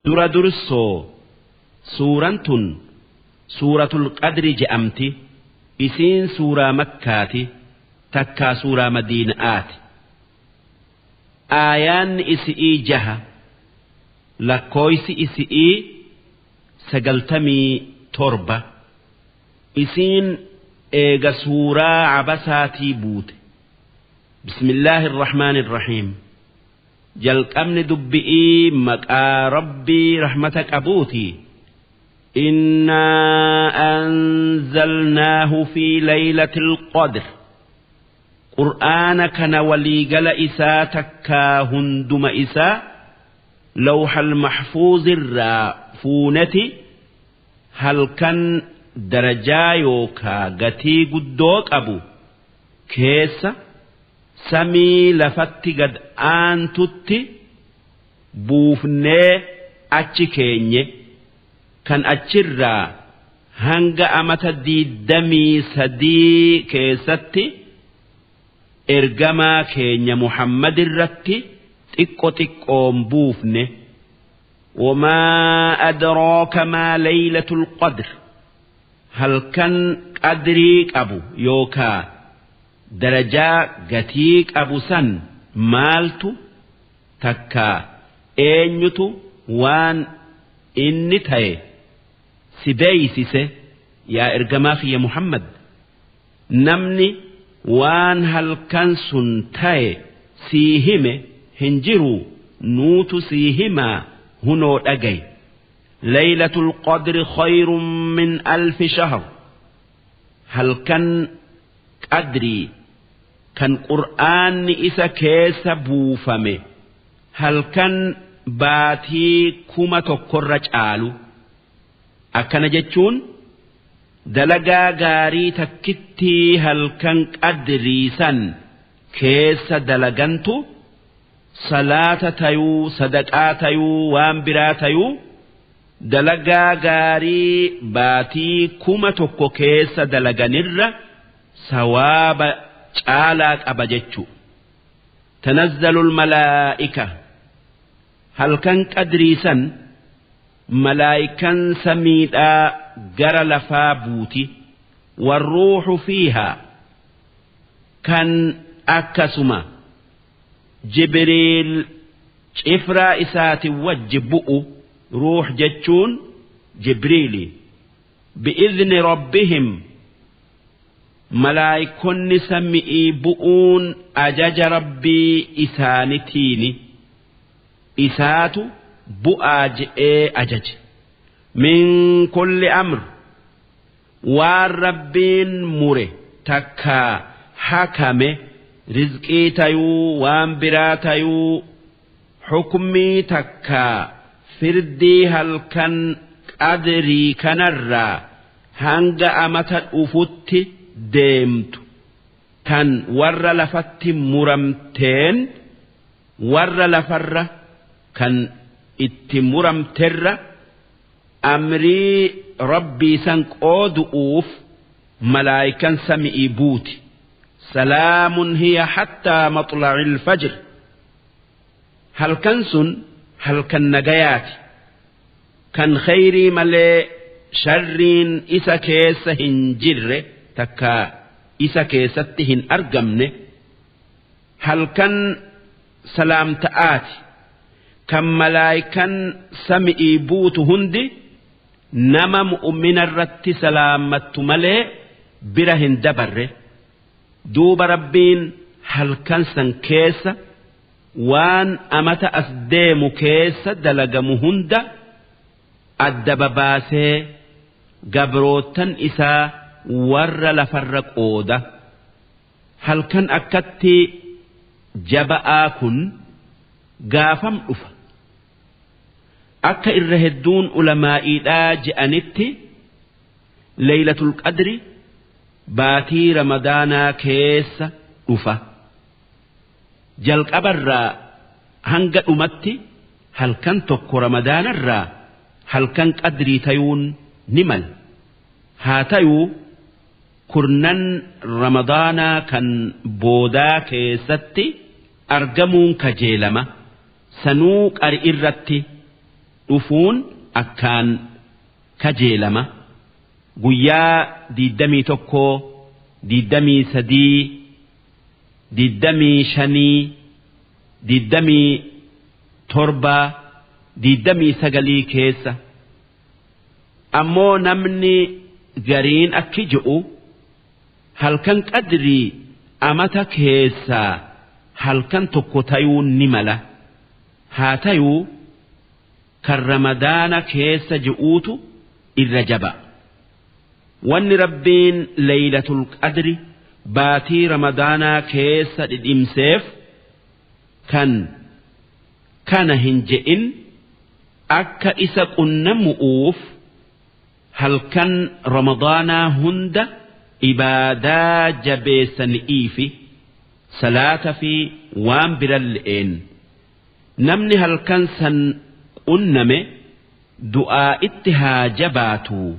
Dura dursoo suuraan tun suuratul qadri je'amti. Isiin suuraa makkaati takkaa suuraa madiina'aati. Aayaanni isi'ii jaha, lakkooysi isi'ii 97. Isiin eega suuraa cabasaatii buute. Bismillaahi irrahmaani irrahiim. Jalqabni dubbi'ii maqaa rabbii rahmata qabuuti. Innaa anzalnaahu fi laylatil qadr. Qur'aana kana waliigala isaa takkaa hunduma isaa lawhal mahfuuzirraa fuuneti halkan darajaa yookaa gatii guddoo qabu keessa samii lafatti gad aantutti buufnee achi keenye, kan achirraa hanga amata 23 keessatti ergamaa keenya Muhammad irratti xiqqo xiqqoon buufne. Wamaa adraaka maa laylatul qadr. Halkan qadrii qabu yookaa darajaa gatii qabu san maaltu takkaa eenyutu waan inni taye si beeysise yaa ergamaa kiyya Muhammad? Namni waan halkan sun taye sii hime hin jiru, nuutu sii himaa hunoo dhagayi. Laylatul qadri khayrun min alfi shahr. Halkan qadrii kan qur'aanni isa keessa buufame halkan baatii 1000rra caalu. Akkana jechuun dalagaa gaarii takkittii halkan qadrii san keessa dalagantu, salaata tayuu, sadaqaa tayuu, waan biraa tayuu, dalagaa gaarii baatii 1000 keessa dalaganirra sawaaba caalaa qaba jechu. Tanazzalul malaa'ika. Halkan qadrii san malaa'ikan samiidhaa gara lafaa buuti. Warruuxu fiihaa, kan akkasuma Jibriil cifraa isaati wajji bu'u. Ruux jechuun Jibriili. Bi'izni rabbihim, malaayikonni sami'ii bu'uun ajaja rabbii isaanitiini, isaatu bu'aa je'ee ajaje. Min kulli amr, waan rabbiin mure takkaa hakame, rizqii tayuu waan biraa tayuu, hukmii takkaa firdii halkan qadrii kanarraa hanga amata dhufutti deemtu tan warra lafatti muramteen, warra lafarra kan itti muramterra amrii rabbii san qoodu'uuf malaayikan sami'ii buuti. Salaamun hiya hattaa maxla'il fajr. Halkan sun halkan nagayaati kan khayrii malee sharriin isa keessa hin jirre takkaa isa keessatti hin argamne. Halkan salaamta'aati kan malaayikan sami'ii buutu hundi nama mu'mina irratti salaammattu malee bira hin dabarre. Duuba rabbiin halkan san keessa waan amata as deemu keessa dalagamu hunda adda babaasee gabroottan isaa warra lafarra qooda. Halkan akkatti jaba'aa kun gaafam dhufa? Akka irra hedduun ulamaa'iidhaa je'anitti leeylatul qadri baatii ramadaanaa keessa dhufa. Jalqabarraa hanga dhumatti halkan tokko ramadaanarraa halkan qadrii tayuun ni mala. Haa tayuu kurnan ramadaanaa kan boodaa keessatti argamuun kajeelama, sanuu qari irratti. dhufuun akkaan kajeelama. Guyyaa 21, 23, 25, 27, 29 keessa. Ammoo namni gariin akki je'u halkan qadrii amata keessaa halkan tokko tayuu ni mala. Haa tayuu kan Ramadaana keessa je'uutu irra jaba. Wanni Rabbiin Laylatul Qadri baatii Ramadaanaa keessa dhidhimseef kan kana hin je'in akka isa qunnamu'uuf halkan Ramadaanaa hunda ibaadaa jabeessani'iifi salaata fi waan biralle'een. Namni halkan san qunname du'aa itti haa jabaatuu.